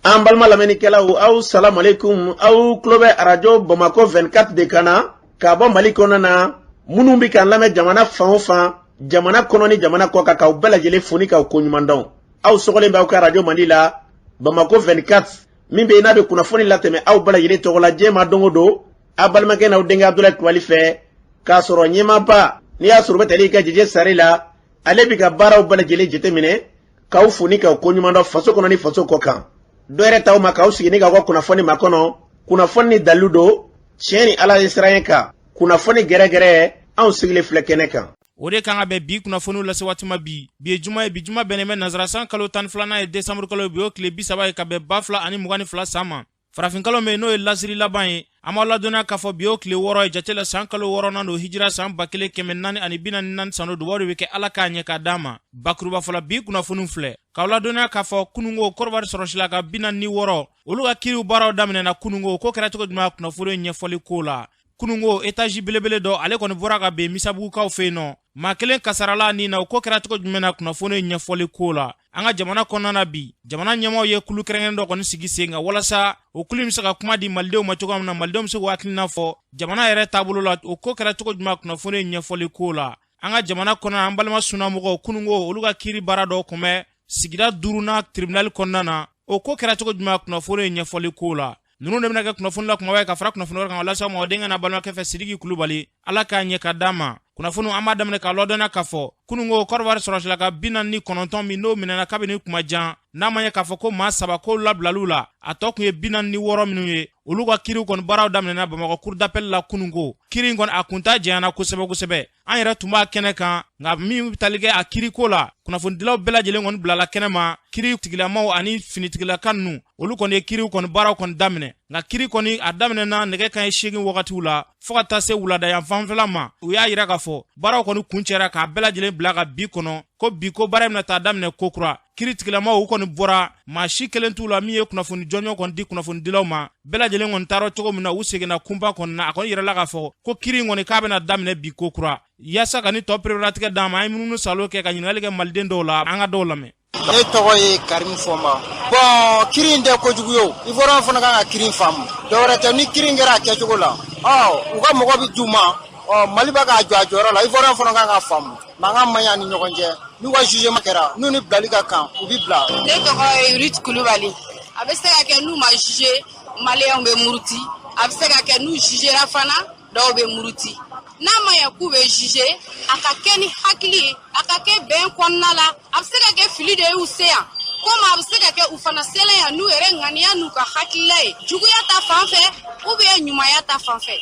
An balima lamɛnnikɛlaw, aw salamaleykum. Aw tulo bɛ Arajo Bamakɔ 24 de kan na k'a bɔ Mali kɔnɔna na. Minnu bɛ k'an lamɛn jamana fan o fan, jamana kɔnɔ ni jamana kɔ kan, k'aw bɛɛ lajɛlen fo ni k'aw koɲuman dɔn. Aw sɔgɔlen bɛ aw ka arajo mandi la, Bamakɔ 24, min bɛ yen n'a bɛ kunnafoni latɛmɛ aw bɛɛ lajɛlen tɔgɔ la diɲɛ ma don o don, aw balimakɛ n'aw denkɛ Abudulayi Kulubali fɛ, k'a sɔrɔ ɲɛmaaba n'i y'a sɔrɔ u bɛ tali kɛ Jeje Sare la. Ale bɛ ka baaraw bɛɛ lajɛlen jateminɛ, k'aw fo ni k'aw koɲuman dɔn faso kɔnɔ ni faso kɔ kan. Dɔ yɛrɛ t'aw ma k'aw sigi ni k'aw ka kunnafoni makɔnɔ, kunnafoni ni dalilu don, tiɲɛ ni Ala ye siran kan, kunnafoni gɛrɛgɛrɛ. Anw sigilen filɛ kɛnɛ kan. O de kan ka bɛn bi kunnafoniw lase waati ma bi. Bi ye juma ye, bi juma bɛnnen bɛ nansara san kalo 12nan ye, desanburu kalo ye, bi o tile 30 ye, ka bɛn 2022 san ma. Farafinkalo min n'o ye lasiri laban ye, an b'aw ladɔnniya k'a fɔ bi o tile 6 ye jate la, san kalo wɔɔrɔnan don, hijira san 1444 san don. Dubaw de bɛ kɛ, Ala k'a ɲɛ k'a d'an ma. Bakuruba fɔlɔ, bi kunnafoniw filɛ k'aw ladɔnniya k'a fɔ kununko Kɔdiwari sɔrɔsilaka 46, olu ka kiriw baaraw daminɛna kununko. Ko kɛra cogo jumɛn? Kunnafoni ɲɛfɔli ko la, kununko etazi belebele dɔ, ale kɔni bɔra ka ben Misabugukaw fɛ yen nɔ, maa kelen kasarala nin na. O ko kɛra cogo jumɛn na? Kunnafoni ɲɛfɔli ko la, an ka jamana kɔnɔna na bi, jamana ɲɛmaaw ye kulu kɛrɛnkɛrɛn dɔ kɔni sigi sen kan walasa o kulu bɛ se ka kuma di malidenw ma cogoya min na, malidenw bɛ se k'u hakilina fɔ jamana yɛrɛ taabolo la. O ko kɛra cogo jumɛn? Kunnafoni ɲɛfɔli ko la, an ka jamana kɔnɔ, an balima sunnamɔgɔw, kununko olu ka kiiri baara dɔ kun bɛ sigida duurunan tribunal kɔnɔna na. O ko kɛra cogo jumɛn? Kunnafoni ɲɛfɔli ko la, ninnu de bɛna kɛ kunnafoni la kumaba ye ka fara kunnafoni wɛrɛ kan walasa mɔgɔ denkɛ n'a balimakɛ fɛ, Sidiki Kulubali. Ala k'a ɲɛ ka d'an ma. Kunnafoni, an b'a daminɛ k'a ladɔnniya k'a fɔ kununko Kɔdiwari sɔrɔsilaka 49 min n'o minɛna kabini kuma jan, n'a ma ɲɛ k'a fɔ ko maa saba ko labilal'u la, a tɔ kun ye 46 minnu ye, olu ka kiriw kɔni baaraw daminɛna Bamakɔ cour d'appel la kununko. Kiri in kɔni, a kunta janyana kosɛbɛ kosɛbɛ. An yɛrɛ tun b'a kɛnɛ kan, nka min bɛ tali kɛ a kiriko la, kunnafonidilaw bɛɛ lajɛlen kɔni bilala kɛnɛ ma. Kiri tigilamaw ani finitigilaka ninnu, olu kɔni ye kiriw kɔni baaraw kɔni daminɛ. Nka kiri kɔni a daminɛna nɛgɛ kanɲɛ 8 wagatiw la fo ka taa se wulada fanfɛla ma. U y'a yira k'a fɔ baaraw kɔni kuncɛra k'a bɛɛ lajɛlen bila ka bi kɔnɔ, ko bi ko baara bɛna taa daminɛ kokura. Kiri tigilamaw, u kɔni bɔra, maa si kelen t'u la min ye kunnafoni jɔnjɔn kɔni di kunnafonidilaw ma. Bɛɛ lajɛlen kɔni taara cogo min na, u seginna kunba kɔni na. A kɔni yirala k'a fɔ ko kiri in kɔni k'a bɛna daminɛ bi kokura. Yaasa ka ni tɔ pereperelatigɛ d'an ma, an ye munumunu salo kɛ ka ɲininkali kɛ maliden dɔw la. An ka dɔw lamɛn. Ne tɔgɔ ye Karim Fɔnba. Bɔn, kiri in tɛ kojugu ye o. Ivoirien fana kan ka kiri in faamu. Dɔwɛrɛ tɛ, ni kiri in kɛra a kɛcogo la, ɔ u ka mɔgɔ bɛ d'u ma, ɔ Mali bɛ k'a jɔ a jɔyɔrɔ la. Ivoirien fana kan ka faamu, mankan man ɲi a ni ɲɔgɔn cɛ. N'u ka jugement kɛra, n'u ni bilali ka kan, u bɛ bila. Ne tɔgɔ ye Ruth Kulubali. A bɛ se ka kɛ n'u ma juger, maliyɛnw bɛ muruti. A bɛ se ka kɛ n'u jugera fana, dɔw bɛ muruti. N'a ma ɲɛ k'u bɛ juger, a ka kɛ ni hakili ye, a ka kɛ bɛn kɔnɔna la. A bɛ se ka kɛ fili de y'u se yan, komi a bɛ se ka kɛ u fana selen yan n'u yɛrɛ ŋaniya n'u ka hakilila ye, juguya ta fan fɛ ou bien ɲumanya ta fan fɛ.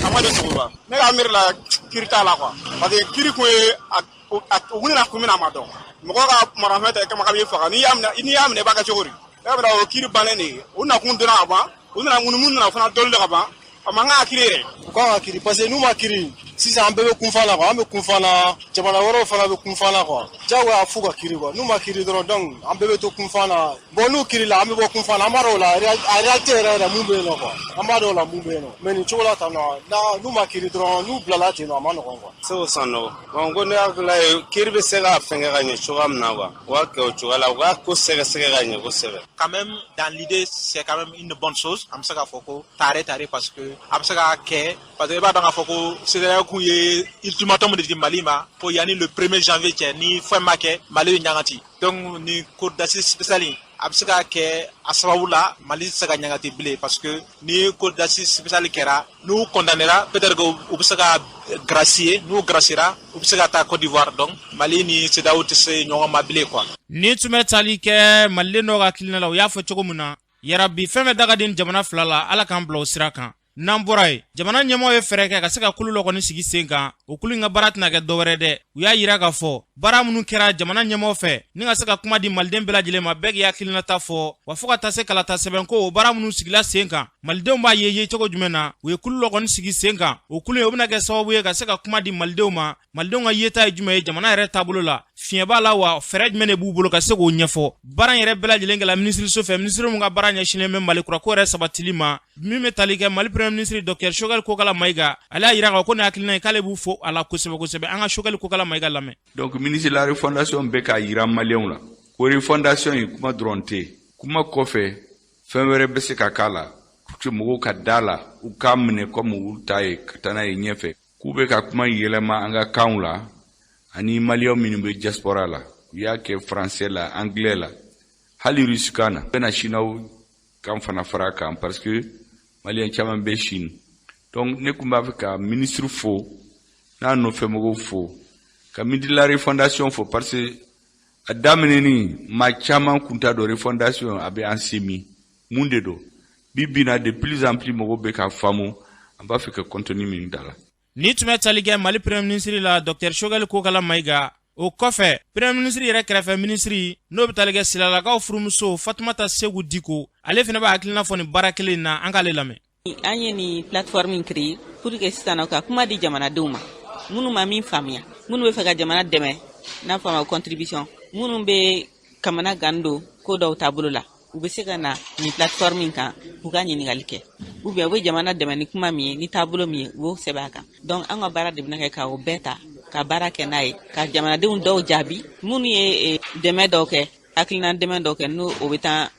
Amadu Sogoba. Ne ka miiri la, kiri t'a la quoi, parce que kiri kun ye u nana kun min na, a ma dɔn. Mɔgɔ ka marafɛn ta kama k'a b'i faga, n'i y'a minɛ, n'i y'a minɛ, i b'a kɛ cogo di? Ne bɛ o kiri bannen de ye. U nakun donna ka ban, u nana mun nana fana dɔli ka ban, a man kan ka kiri yɛrɛ. U kan ka kiri, parce que n'u ma kiri sisan, an bɛɛ bɛ kunfa la quoi, an bɛ kunfa la, jamana wɛrɛw fana bɛ kunfa la quoi. Diyagoya f'u ka kiri quoi. N'u ma kiri dɔrɔn, donc an bɛɛ bɛ to kunfa la. Bon, n'u kiri la, an bɛ bɔ kunfa la, an b'a dɔn o la a réalité yɛrɛ yɛrɛ mun bɛ yen nɔ quoi, an b'a dɔn o la mun bɛ yen nɔ. Mais nin cogo la tan nɔ, n'u ma kiri dɔrɔn, n'u bilala ten nɔ, a ma nɔgɔn quoi. Segu Sanogo. Bon, ko ne hakilila ye, kiri bɛ se ka fɛnkɛ ka ɲɛ cogoya min na quoi, u ka kɛ o cogoya la, u ka ko sɛgɛsɛgɛ ka ɲɛ kosɛbɛ. Quand même, dans l'idée, c'est quand même une bonne chose. An bɛ se k'a fɔ ko tare tare, parce que a bɛ se ka kɛ, parce que i b'a dɔn k'a fɔ ko CEDEAO kun ye ultimatum de di Mali ma ko yanni le 1er janvier cɛ, ni fɛn ma kɛ, Mali bɛ ɲangati. Donc ni cour d'assises spéciale in, a bɛ se ka kɛ a sababu la Mali tɛ se ka ɲangati bilen, parce que ni cour d'assises spéciale kɛra, n'u condamnera, peut-être que u bɛ se ka gracier. N'u graciera, u bɛ se ka taa Côte d'Ivoire, donc Mali ni CEDEAO tɛ se ɲɔgɔn ma bilen quoi. Ni tun bɛ tali kɛ maliden dɔw ka hakilina la, u y'a fɔ cogo min na, yarabi fɛn fɛn da ka di jamana fila la, Ala k'an bila o sira kan. N'an bɔra yen, jamana ɲɛmɔgɔ ye fɛɛrɛ kɛ ka se ka kulu dɔ kɔni sigi sen kan. O kulu in ka baara tɛna kɛ dɔwɛrɛ dɛ, u y'a yira k'a fɔ baara minnu kɛra jamana ɲɛmɔgɔ fɛ ni ka se ka kuma di maliden bɛɛ lajɛlen ma, bɛɛ k'i hakilinata fɔ wa, fɔɔ ka taa se kalata sɛbɛn ko o baara minnu sigila sen kan, malidenw b'a ye ye cogo jumɛn na. U ye kulu dɔ kɔni sigi sen kan. O kulu in, o bɛna kɛ sababu ye ka se ka kuma di malidenw ma, malidenw ka yeta ye jumɛn ye jamana yɛrɛ taabolo la, fiɲɛ b'a la wa, fɛɛrɛ jumɛn de b'u bolo ka se k'o ɲɛfɔ. Baara in yɛrɛ bɛɛ lajɛlen kɛla minisiriso fɛ, minisiri min ka baara ɲɛsinnen bɛ Mali kurako yɛrɛ sabatili ma, min bɛ tali kɛ Mali premier ministre Docteur Choguel Kokala Mayiga. Ale y'a yira ko nin hakilina ye, k'ale b'u fo a la kosɛbɛ kosɛbɛ. An ka Choguel Kokala Mayiga lamɛn. Donc ministre de la refondation bɛ k'a yira maliyɛnw la ko refondation in, kuma dɔrɔn tɛ, kuma kɔfɛ. Fɛn wɛrɛ bɛ se ka k'a la pour que mɔgɔw ka da la, u k'a minɛ comme u ta ye ka taa n'a ye ɲɛfɛ, k'u bɛ ka kuma yɛlɛma an ka kanw la ani Maliyɛnw minnu bɛ diaspora la. U y'a kɛ français la, anglais la, hali rusikan na. U bɛna sinaw kan fana fara kan parce que Maliyɛn caman bɛ Chine. Donc ne tun b'a fɛ ka ministre fo n'a nɔfɛmɔgɔw fo, ka Midi la refondation fo, parce que a daminɛni, maa caman kun t'a dɔn refondation a bɛ an se min mun de don. Bi bi na, de plus en plus mɔgɔw bɛ k'a faamu an b'a fɛ ka contenu min da la. Ni tun bɛ tali kɛ Mali Premier ministre la, Dr Choguel Kokala Mayiga. O kɔfɛ, Premier ministre yɛrɛ kɛrɛfɛ minisiri, n'o bɛ tali kɛ Silalakaw furumuso, Fatumata Segu Diko, ale fana b'a hakilina fɔ nin baara kelen in na. An k'ale lamɛn. An ye nin plateforme in créer pour que sisan nɔ ka kuma di jamanadenw ma, minnu ma min faamuya, minnu bɛ fɛ ka jamana dɛmɛ n'a fɔ a ma contribution, minnu bɛ kamana gan don ko dɔw taabolo la, u bɛ se ka na nin plateforme in kan k'u ka ɲininkali kɛ, ou bien u bɛ jamana dɛmɛ ni kuma min ye, ni taabolo min ye, u b'o sɛbɛn a kan. Donc an ka baara de bɛna kɛ ka o bɛɛ ta ka baara kɛ n'a ye, ka jamanadenw dɔw jaabi, minnu ye dɛmɛ dɔw kɛ, hakilina dɛmɛ dɔw kɛ, n'o o bɛ taa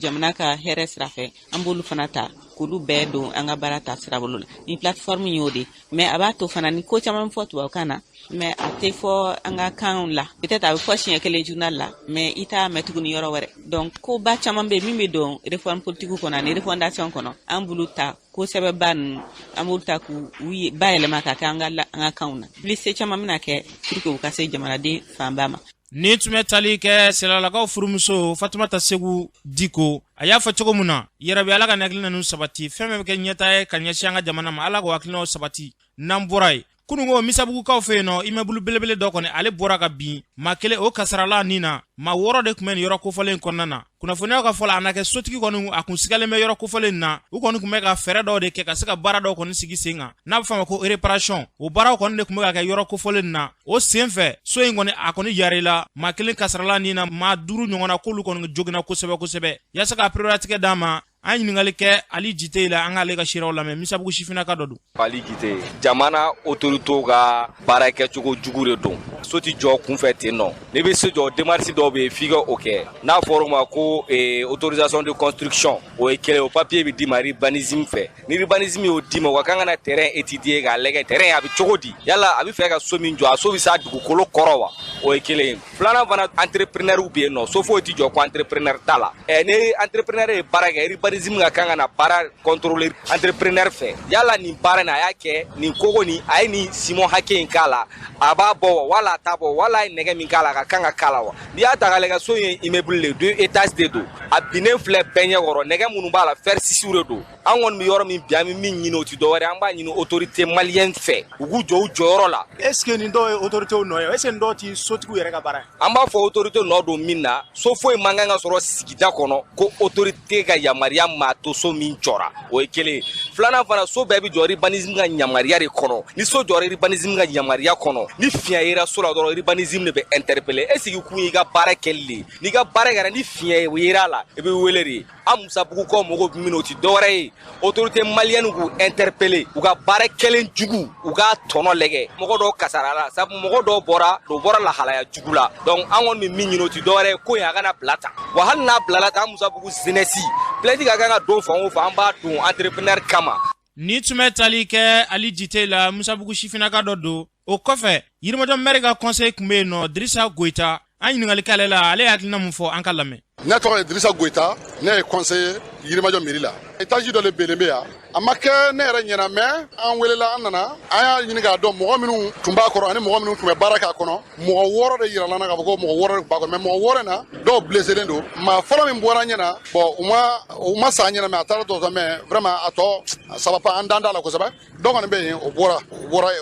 jamana ka hɛrɛ sira fɛ, an b'olu fana ta k'olu bɛɛ don an ka baara ta sirabolo la. Ni plateforme y'o de, mais a b'a to fana ni ko caman fɔ tubabukan na, mais a tɛ fɔ an ka kanw la. Peut-être a bɛ fɔ siɲɛ kelen journal la, mais i t'a mɛn tuguni yɔrɔ wɛrɛ. Donc koba caman bɛ min bɛ don réforme politique kɔnɔ ani refondation kɔnɔ, an b'olu ta kosɛbɛba ninnu, an b'olu ta k'u bayɛlɛma ka kɛ an ka kanw na. Publicité caman bɛna kɛ pour que u ka se jamanaden fanba ma. Ni tun bɛ tali kɛ Silalakaw furumuso, Fatumata Segu Diko, a y'a fɔ cogo min na, yɛrɛbi Ala ka hakilina ninnu sabati. Fɛn bɛɛ bɛ kɛ ɲɛta ye ka ɲɛsin an ka jamana ma, Ala k'o hakilinaw sabati. N'an bɔra yen, kununko Misabugukaw fɛ yen nɔ, immeuble belebele dɔ kɔni, ale bɔra ka bin. Maa kelen o kasarala nin na, maa 6 de tun bɛ nin yɔrɔ kofɔlen kɔnɔna na. Kunnafoniyaw ka fɔ la, a na kɛ sotigi kɔni a kun sigalen bɛ yɔrɔ kofɔlen na. U kɔni tun bɛ ka fɛɛrɛ dɔw de kɛ ka se ka baara dɔw kɔni sigi sen kan, n'a bɛ fɔ a ma ko réparation. O baaraw kɔni de tun bɛ ka kɛ yɔrɔ kofɔlen na. O sen fɛ, so in kɔni a kɔni yarila, maa kelen kasarala nin na, maa 5 ɲɔgɔnna k'olu kɔni joginna kosɛbɛ kosɛbɛ. Yaasa ka pereperelatigɛ d'a ma, an ɲininkali kɛ Ali Jite la. An k'ale ka seerew lamɛn. Misabugu sifinnaka dɔ don. Ali Jite, jamana autoritéw ka baara kɛcogo jugu de don. So ti jɔ kunfɛ ten nɔ. N'i bɛ so jɔ, démarche dɔw bɛ yen f'i ka o kɛ, n'a fɔra o ma ko autorisation de construction. O ye kelen, o papier bɛ d'i ma urbanisme fɛ. Ni urbanisme y'o d'i ma, o ka kan ka na terrain étudier k'a lajɛ, terrain a bɛ cogo di, yala a bɛ fɛ ka so min jɔ, a so bɛ se a dugukolo kɔrɔ wa? O ye kelen ye. Filanan fana, entrepreneur bɛ yen nɔ, so foyi ti jɔ ko entrepreneur t'a la. Ni entrepreneur ye baara kɛ, urbanisme ka kan ka na baara contrôler entrepreneur fɛ, yala nin baara in a y'a kɛ nin kogo nin, a ye nin ciment hakɛ in k'a la, a b'a bɔ wa, wala a t'a bɔ, wala a ye nɛgɛ min k'a la, a ka kan ka k'a la wa? N'i y'a ta k'a lajɛ, so in ye immeuble de, deux étages de don, a binnen filɛ bɛɛ ɲɛ kɔrɔ. Nɛgɛ minnu b'a la, fer six de don. An kɔni bɛ yɔrɔ min bi, an bɛ min ɲini, o ti dɔwɛrɛ ye, an b'a ɲini autorité malienne fɛ, u k'u jɔ u jɔyɔrɔ la. Est ce que nin dɔw ye autorité nɔ ye? Est ce que nin dɔw ti sotigiw yɛrɛ ka baara ye? An b'a fɔ autorité nɔ don min na, so foyi man kan ka sɔrɔ sigida kɔnɔ ko autorité ka yamaruya maa to so min jɔra. O ye kelen ye. Filanan fana, so bɛɛ bɛ jɔ urbanisme ka yamaruya de kɔnɔ. Ni so jɔra urbanisme ka yamaruya kɔnɔ, ni fiɲɛ yera so la dɔrɔn, urbanisme de bɛ interpeller. E sigi kun y'i ka baara kɛli de ye. N'i ka baara kɛra, ni fiɲɛ yera la, i bɛ wele de. An Musabugukaw mɔgɔw bɛ min, o ti dɔwɛrɛ ye, autorité malienne k'u interpeller, u ka baara kɛlen jugu, u ka tɔnɔ lajɛ. Mɔgɔ dɔw kasara la, sabu mɔgɔ dɔw bɔra, o bɔra lahalaya jugu la. Donc an kɔni bɛ min ɲini, o ti dɔwɛrɛ ye, ko in a kana bila tan wa. Hali n'a bilala tan, an Musabugu jeunesse, plainte ka kan ka don fan o fan, an b'a don entrepreneur kama. Ni tun bɛ tali kɛ Ali Jite la, Musabugu sifinnaka dɔ don. O kɔfɛ, Yirimajɔ maire ka conseil tun bɛ yen nɔ, Dirisa Goyita, an ɲininkali k'ale la, ale ye hakilina mun fɔ, an ka lamɛn. Ne tɔgɔ ye Dirisa Goyita, ne ye conseiller Yirimajɔ mairie la. Étage dɔ de belen bɛ yan, a ma kɛ ne yɛrɛ ɲɛna, mais an welela, an nana, an y'a ɲini k'a dɔn mɔgɔ minnu tun b'a kɔrɔ ani mɔgɔ minnu tun bɛ baara k'a kɔnɔ. Mɔgɔ 6 de yirala na k'a fɔ ko mɔgɔ 6 de tun b'a kɔnɔ, mais mɔgɔ 6 in na, dɔw blesselen don. Maa fɔlɔ min bɔra ɲɛ na, bon, u ma sa ɲɛna, mais a taara dɔgɔtɔrɔ, mais vraiment a tɔ ça va pas, an dan t'a la kosɛbɛ. Dɔ kɔni bɛ yen, o bɔra,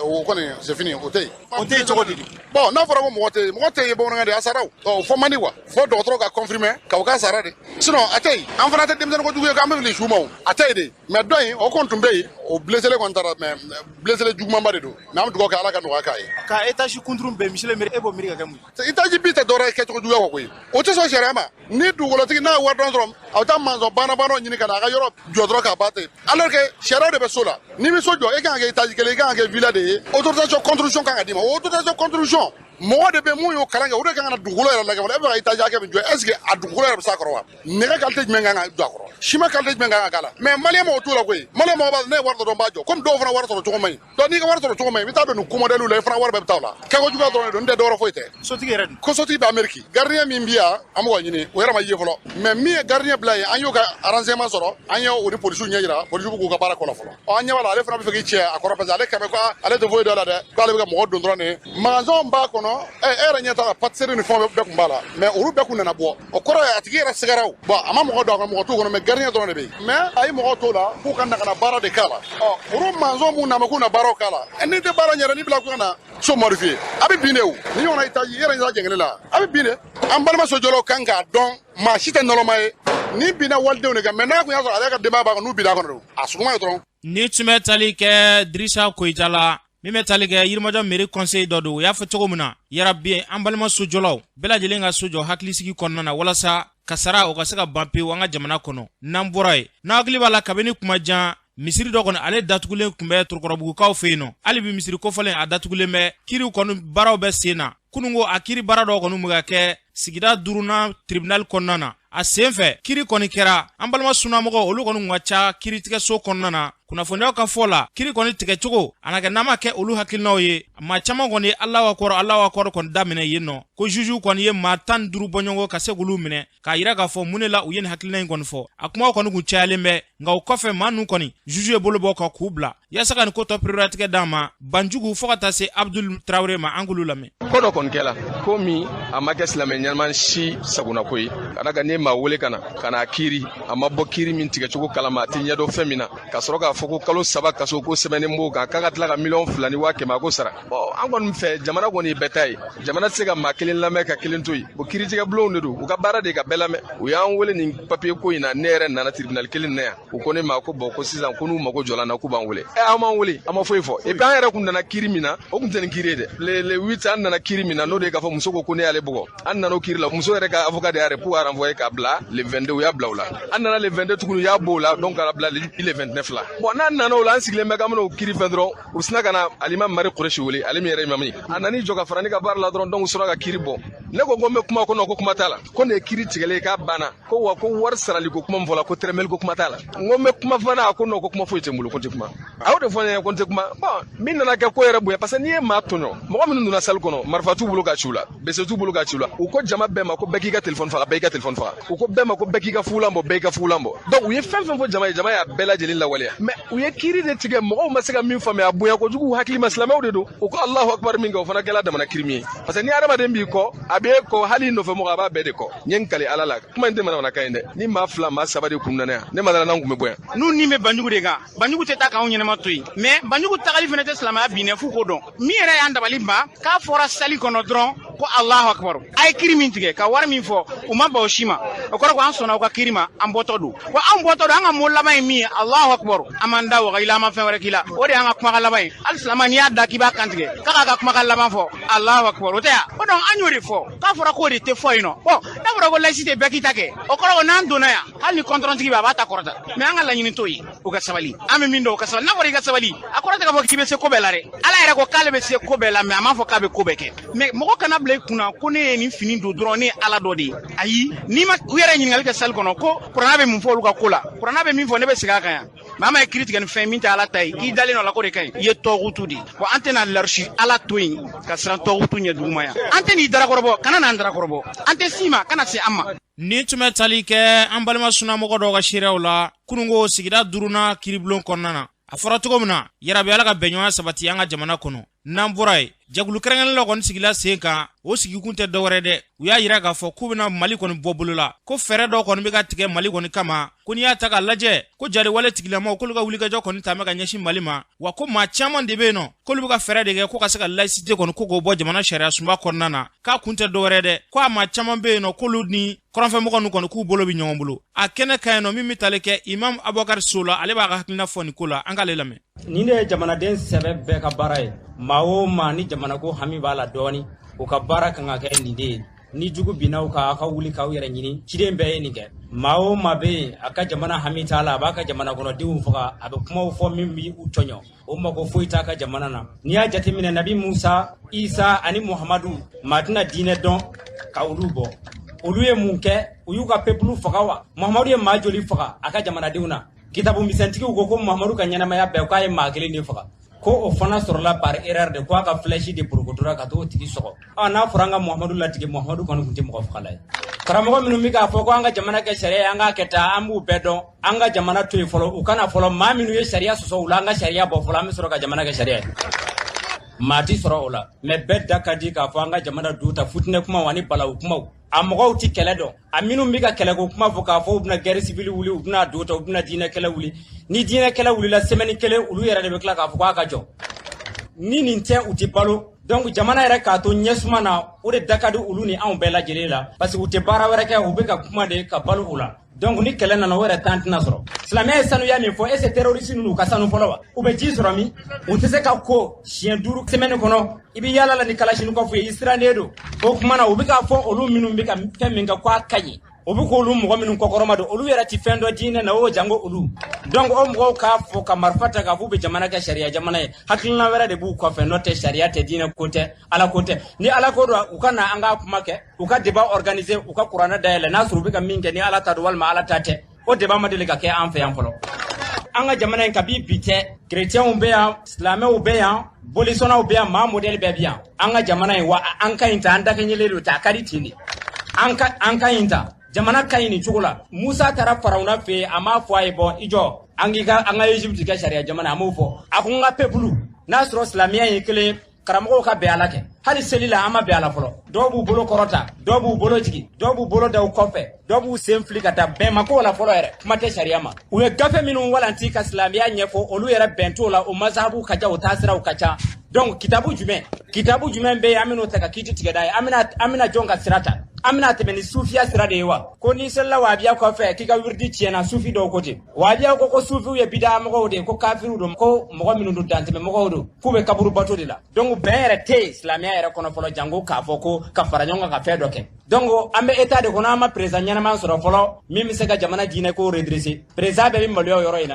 o kɔni c'est fini, o tɛ yen. O tɛ yen cogo di? Bon, n'a fɔra ko mɔgɔ tɛ yen, mɔgɔ tɛ yen bamanankan de, a sara o, o fɔ man di quoi, fo dɔgɔtɔrɔ ka confirmer ka o k'a sara de, sinon a tɛ yen. An fana tɛ denmisɛnnin kojugu ye k'an bɛ fili su ma, o a tɛ yen de. Mais dɔ in, o kɔni tun bɛ yen, o blessé kɔni taara, mais blessé jugumanba de don. Mais an bɛ dugawu kɛ, Ala ka nɔgɔya k'a ye. Ka étage kunturu bɛɛ, monsieur le maire, e b'o miiri ka kɛ mun ye? Étage bi tɛ dɔwɛrɛ ye kɛcogo juguya kɔ koyi, o tɛ sɔn sariya ma. Ni dugukolotigi n'a ye wari dɔn sɔrɔ, a bɛ taa maçon banna ɲini ka na a ka yɔrɔ jɔ dɔrɔn k'a ban ten, alors que sariyaw de bɛ so la. N'i bɛ so jɔ, e kan ka kɛ étage kelen, i kan ka kɛ villa de ye, autorisation construction kan ka d'i ma. O autorisation construction, Mɔgɔ de bɛ mun y'o kalan kɛ, o de kan ka na dugukolo yɛrɛ lajɛ fɔlɔ. E bɛ ka étage hakɛ min jɔ, est ce que a dugukolo yɛrɛ bɛ s'a kɔrɔ wa? Nɛgɛ qualité jumɛn kan ka jɔ a kɔrɔ? Ciment qualité jumɛn kan ka k'a la? Mais maliyɛn mɔgɔ t'o la koyi. Maliyɛn mɔgɔ b'a ne ye wari sɔrɔ dɔrɔn n b'a jɔ. Komi dɔw fana wari sɔrɔ cogo man ɲi. Donc n'i ka wari sɔrɔ cogo man ɲi, i bɛ taa don nin ko modèle la, i fana wari bɛɛ bɛ taa o la. Kɛko juguya dɔrɔn de don, n tɛ dɔwɛrɛ foyi tɛ. Sotigi yɛrɛ dun? Ko sotigi bɛ Amérique. Gardien min bi yan, an bɛ k'o ɲini, o yɛrɛ ma ye fɔlɔ. Mais min ye gardien bila yen, an y'o ka renseignement sɔrɔ, an y'o o ni polisiw ɲɛ yira, polisiw bɛ k'u ka baara k'o la fɔlɔ. Ɔ, an ɲɛ b'a la, ale fana bɛ fɛ k'i cɛ a kɔrɔ parce que ale kɛmɛ ko ale tɛ foyi dɔn a la dɛ, k'ale bɛ ka mɔgɔ don dɔrɔn de ye. Magasin b'a kɔnɔ, ɛ e yɛrɛ ɲɛ t'a la, pâtisserie ni fɛnw bɛɛ tun b'a la, mais olu bɛɛ kun nana bɔ. O kɔrɔ ye a tigi yɛrɛ sɛgɛrɛ o. Bon, a ma mɔgɔ don a kɔnɔ, mɔgɔ t'u kɔnɔ, mais gardien dɔrɔn de bɛ yen. Mais a ye mɔgɔw t'o la k'u ka na ka na baara de k'a la. Ɔ, olu maçon mun nana k'u na baaraw k'a la, ɛ n'i tɛ baara ɲɛ dɔn, n'i bila ko ka na so modifier, a bɛ bin de o. Ni ɲɔgɔnna étage, i yɛrɛ ɲɛ t'a jɛngɛnen la, a bɛ bin de. An balima sojɔlaw kan k'a dɔn, maa si tɛ nɔlɔma ye. Ni binna walidenw de kan, mais n'a kun y'a sɔrɔ ale ka denbaya b'a kɔnɔ, n'u binna a kɔnɔ don, a suguma ye dɔrɔn. Ni tun bɛ tali kɛ Dirisa Koyita la, min bɛ tali kɛ Yirimajɔ mairie conseil dɔ don, u y'a fɔ cogo min na, yarabi an balima sojɔlaw bɛɛ lajɛlen ka so jɔ hakilisigi kɔnɔna na walasa kasara o ka se ka ban pewu an ka jamana kɔnɔ. N'an bɔra yen, n'a hakili b'a la, kabini kuma jan, misiri dɔ kɔni ale datugulen tun bɛ Torokɔrɔbugukaw fɛ yen nɔ. Hali bi misiri kofɔlen a datugulen bɛ, kiriw kɔni baaraw bɛ sen na. Kununko a kiri baara dɔw kɔni bɛ ka kɛ sigida duurunan tribunal kɔnɔna na. A sen fɛ kiri kɔni kɛra, an balima sunnamɔgɔw olu kɔni kun ka ca kiritigɛso kɔnɔna na. Kunnafoniyaw ka fɔ la, kiri kɔni tigɛcogo a na kɛ n'a ma kɛ olu hakilinaw ye, maa caman kɔni ye Alahu akɔrɔ Alahu akɔrɔ kɔni daminɛ yen nɔ, ko juge kɔni ye maa 15 bɔɲɔgɔn ka se k'olu minɛ k'a yira k'a fɔ mun de la u ye nin hakilina in kɔni fɔ. A kumaw kɔni kun cayalen bɛ, nka o kɔfɛ maa ninnu kɔni juge ye bolo bɔ ka k'u bila yaasa ka nin ko tɔ pereperelatigɛ d'an ma. Banjugu fo ka taa se Abdul Tarawele ma, an k'olu lamɛn. Ko dɔ kɔni kɛla ko min a ma kɛ silamɛ ɲɛnama si sagonako ye, ka da kan n'i ye maa wele ka na ka n'a kiiri, a ma bɔ kiiri min tigɛcogo kalama, a tɛ ɲɛdɔn fɛn min na, ka sɔrɔ k'a fɔ ko kalo 3 kaso ko sɛbɛnnen b'o kan, k'a ka tila ka 2,1 miliyɔn a ko sara. Bɔn, an kɔni fɛ jamana kɔni ye bɛɛ ta ye, jamana tɛ se ka maa kelen lamɛn ka kelen to yen. O kiiritigɛ bulonw de don, u ka baara de ka bɛɛ lamɛn. U y'an wele nin papiye ko in na, ne yɛrɛ nana tribunal kelen na yan. U ko ne ma ko bɔn, ko sisan ko n'u mago jɔla na, k'u b'an wele. Ɛ, an m'an wele, an ma foyi fɔ. Et puis an yɛrɛ kun nana kiiri min na, o kun tɛ nin kiiri ye dɛ. Le 8, an nana kiiri min na, n'o de ye k'a fɔ muso ko ko ne y'ale bugɔ, an nana o kiiri la, muso yɛrɛ ka avocat de y'a pour renvoyer k'a bila le 22. U y'a bila o la. An nana le 22 tuguni, u y'a bɔ o la, donc k'a bila le 29 la. Bon, n'an nana o la, an sigilen bɛ k'an bɛna o kiiri fɛn dɔrɔn, u sina ka na alimami Mari Kureshi wele, ale min yɛrɛ imam ye, a nan'i jɔ ka fara ne ka baara la dɔrɔn. Donc u sɔrɔ ka kiiri bɔ. Ne ko ko n bɛ kuma kɔnɔ, ko kuma t'a la, ko nin ye kiiri tigɛlen ye k'a banna, ko wa ko wari sarali ko kuma min fɔla, ko tɛrɛmɛli ko kuma t'a la. N ko n bɛ kuma fana, a ko non, ko kuma foyi tɛ n bolo, ko n tɛ kuma. A y'o de fɔ ne ɲɛna ko n tɛ kuma. Bon, min nana kɛ ko yɛrɛ bonya, parce que n'i ye maa tɔɲɔ, mɔgɔ minnu donna salle kɔnɔ, marifa t'u bolo ka ci u la, bese t'u bolo ka ci u la. U ko jama bɛɛ ma ko bɛɛ k'i ka téléphone faga, bɛɛ k'i ka téléphone faga. U ko bɛɛ ma ko bɛɛ k'i ka fugulan bɔ, bɛɛ k'i ka fugulan bɔ. Donc u ye fɛn fɛn fɔ jama ye, jama y'a bɛɛ lajɛlen lawaleya. Mais u ye kiiri de tigɛ, mɔgɔw ma se ka min faamuya, a bonya kojugu hakili ma, silamɛw de don. U ko Alahu akbar min kɛ, o fana kɛla damana kiiri min ye, parce que ni adamaden b'i kɔ, a b'e kɔ, hali nɔfɛ mɔgɔ, a b'a bɛɛ de kɔ. N ye n kali Ala la, kuma in tɛ manamanakan ye dɛ. Ni maa fila, maa saba de kun nana yan, ne ma dala n'an kun bɛ bɔ yan. N'u ni bɛ Banjugu de kan, Banjugu tɛ taa k'anw ɲɛnama to yen. Mais Banjugu tagali fana tɛ silamɛya binnen f'u k'o dɔn. Min yɛrɛ y'an dabali ban, k'a fɔra sali kɔnɔ dɔrɔn ko Alahu akbar, a ye kiiri min tigɛ ka wari min fɔ, u ma ban o si ma. O kɔrɔ ko an sɔnna aw ka kiiri ma, an bɔtɔ don wa, an bɔtɔ don. An ka mot laban ye min ye, Alahu akbar, an m'an da waga i la, an ma fɛn wɛrɛ k'i la. O de y'an ka kumakan laban ye. Hali silama, n'i y'a da k'i b'a kantigɛ, k'a k'a ka kumakan laban fɔ Alahu akbar, o tɛ yan o. Donc an y'o de fɔ, k'a fɔra k'o de tɛ fɔ yen nɔ. Bon, n'a fɔra ko laïcité, bɛɛ k'i ta kɛ, o kɔrɔ ko n'an donna yan, hali ni kɔntɔrɔntigi bɛ, a b'a ta kɔrɔta. Mais an ka laɲini t'o ye, u ka sabali. An bɛ min dɔn, u ka sabali. N'a fɔra i ka sabali, a kɔrɔ tɛ k'a fɔ k'i bɛ se ko bɛɛ la dɛ. Ala yɛrɛ ko k'ale bɛ se ko bɛɛ la, mais a m'a fɔ k'a bɛ ko bɛɛ kɛ. Mais mɔgɔ kana bila i kunna ko ne ye nin fini don dɔrɔn, ne ye Ala dɔ de ye. Ayi, n'i ma u yɛrɛ ɲininkali kɛ sali kɔnɔ ko kuranna bɛ mun fɔ olu ka ko la, kuranna bɛ min fɔ, ne bɛ segin a kan yan. Maa maa ye kiiri tigɛ ni fɛn min tɛ Ala ta ye, k'i dalen dɔ la k'o de ka ɲi, i ye tɔgutu de ye. Bon, an tɛna larisi Ala to yen ka siran tɔgutu ɲɛ duguma yan. An tɛ n'i darakɔrɔbɔ, kana n'an darakɔrɔbɔ. An tɛ s'i ma, kana se an ma. Nin tun bɛ tali kɛ an balima sunamɔgɔ dɔw ka seereyaw la kununko sigida duurunan kiiribulon kɔnɔna na. A fɔra cogo min na, yarabi Ala ka bɛnɲɔgɔnya sabati an ka jamana kɔnɔ. N'an bɔra yen, jɛkulu kɛrɛnkɛrɛnnen dɔ kɔni sigila sen kan. O sigikun tɛ dɔwɛrɛ dɛ, u y'a yira k'a fɔ k'u bɛna Mali kɔni bɔ bolo la, ko fɛɛrɛ dɔw kɔni bɛ ka tigɛ Mali kɔni kama, ko n'i y'a ta k'a lajɛ, ko jariwale tigilamaw k'olu ka wulikajɔ kɔni ta bɛ ka ɲɛsin Mali ma, wa ko maa caman de bɛ yen nɔ k'olu bɛ ka fɛɛrɛ de kɛ ko ka se ka laïcité kɔni ko k'o bɔ jamana sariya sunba kɔnɔna na, k'a kun tɛ dɔwɛrɛ dɛ, ko a maa caman bɛ yen nɔ k'olu ni kɔrɔnfɛmɔgɔ ninnu kɔni k'u bolo bɛ ɲɔgɔn bolo. A kɛnɛ ka ɲi nɔ, min bɛ tali kɛ imam Abubakar So la, ale b'a ka hakilina fɔ nin ko la, an k'ale lamɛn. Nin de ye jamanaden sɛbɛ bɛɛ ka baara ye. Maa o maa ni jamana ko hami b'a la dɔɔni, o ka baara kan ka kɛ nin de ye. Ni jugu binna aw kan, aw ka wuli k'aw yɛrɛ ɲini. Ciden bɛɛ ye nin kɛ. Maa o maa bɛ yen, a ka jamana hami t'a la, a b'a ka jamana kɔnɔdenw faga, a bɛ kumaw fɔ min bɛ u tɔɲɔ, o mago foyi t'a ka jamana na. N'i y'a jateminɛ, Nabi Musa, Isa ani Muhamadu, maa tɛna diinɛ dɔn ka olu bɔ. Olu ye mun kɛ? U y'u ka peuple faga wa? Muhamadu ye maa joli faga a ka jamanadenw na? Kitabu misɛntigiw ko ko Muhamadu ka ɲɛnamaya bɛɛ, k'a ye maa kelen de faga, ko o fana sɔrɔla par erreur de, ko a ka flèche de porokotora ka t'o tigi sɔgɔ. Ɔ, n'a fɔra an ka Muhamadu latigɛ, Muhamadu kɔni tun tɛ mɔgɔ fagala ye. Karamɔgɔ minnu bɛ k'a fɔ ko an ka jamana kɛ sariya ye, an k'a kɛ tan, an b'u bɛɛ dɔn. An ka jamana to yen fɔlɔ, u kana fɔlɔ maa minnu ye sariya sɔsɔ u la, an ka sariya bɔ fɔlɔ, an bɛ sɔrɔ ka jamana kɛ sariya ye. Maa ti sɔrɔ o la, mais bɛɛ da ka di k'a fɔ an ka jamana du ta, futinɛ kumaw ani balawu kumaw. A mɔgɔw ti kɛlɛ dɔn. A minnu bɛ ka kɛlɛko kuma fɔ k'a fɔ u bɛna guerre civile wuli, u bɛna do ta, u bɛna diinɛ kɛlɛ wuli, ni diinɛ kɛlɛ wulila semaine kelen, olu yɛrɛ de bɛ tila k'a fɔ k'a ka jɔ. Ni nin tɛ, u ti balo. Donc jamana yɛrɛ k'a to ɲɛsuma na, o de da ka di olu ni anw bɛɛ lajɛlen la, parce que u tɛ baara wɛrɛ kɛ, u bɛ ka kuma de ka balo u la. Donc ni kɛlɛ nana, o yɛrɛ tan tɛna sɔrɔ. Silamɛya ye sanuya min fɔ, est ce que terroriste ninnu u ka sanu fɔlɔ wa? U bɛ ji sɔrɔ min? U tɛ se ka ko siɲɛ 5 semaine kɔnɔ, i bɛ yaala la ni kalasinikɔfu ye, i sirannen don. O kuma na, u bɛ k'a fɔ olu minnu bɛ ka fɛn min kɛ k'a ka ɲi, o bɛ k'olu mɔgɔ minnu kɔkɔrɔma don, olu yɛrɛ ti fɛn dɔn diinɛ na, o jango olu. Donc o mɔgɔw k'a fɔ ka marifa ta k'a fɔ u bɛ jamana kɛ sariya jamana ye, hakilina wɛrɛ de b'u kɔfɛ, n'o tɛ sariya tɛ, diinɛ ko tɛ, ala ko tɛ. Ni ala ko don, u ka na an k'a kuma kɛ, u ka débat organiser, u ka kuranɛ dayɛlɛ, n'a sɔrɔ u bɛ ka min kɛ ni ala ta don walima ala ta tɛ. O débat ma deli ka kɛ an fɛ yan fɔlɔ. An ka jamana in, kabi bi tɛ, chrétiens bɛ yan, silamɛw bɛ yan, bolisɔnnaw bɛ yan, maa modèle bɛɛ bɛ yan. An ka jamana in wa, an ka ɲi ta, an dakɛɲɛlen don ta, a ka di ten de. An ka ɲi ta, jamana ka ɲi nin cogo la. Musa taara Farawuna fɛ yen, a m'a fɔ a ye bɔn i jɔ, an k'i ka an ka Égypte kɛ sariya jamana, a m'o fɔ. A ko n ka peuple, n'a sɔrɔ silamɛya ye kelen, karamɔgɔw ka bɛn ala kɛ. Hali seli la, an ma bɛn ala fɔlɔ. Dɔw b'u bolo kɔrɔta, dɔw b'u bolo jigin, dɔw b'u bolo da u kɔfɛ, dɔw b'u sen fili ka taa. Bɛn ma k'o la fɔlɔ yɛrɛ, kuma tɛ sariya ma. U ye gafe minnu walanti ka silamɛya ɲɛfɔ, olu yɛrɛ bɛn t'o la, o mazahabu ka ca, o taasiraw ka ca. Donc kitabu jumɛn bɛ yen an bɛn'o ta ka kiiti tigɛ n'a ye? An bɛna jɔn ka sira ta? An bɛna tɛmɛ ni sufiya sira de ye wa? Ko n'i selila wahabiya kɔfɛ k'i ka wiridi tiɲɛna, sufi dɔw ko ten. Wahabiya ko sufiw ye bidaa mɔgɔw de ye, ko kafiriw don, ko mɔgɔ minnu don dantɛmɛ mɔgɔw don, k'u bɛ kaburu bato de la. Donc bɛn yɛrɛ tɛ yen silamɛya yɛrɛ kɔnɔ fɔlɔ, jango k'a fɔ ko ka fara ɲɔgɔn kan ka fɛn dɔ kɛ. Donc an bɛ état de kɔnɔ, an ma président ɲɛnama sɔrɔ fɔlɔ min bɛ se ka jamana diinɛ ko redresser. Président bɛɛ bɛ maloya o yɔrɔ in na,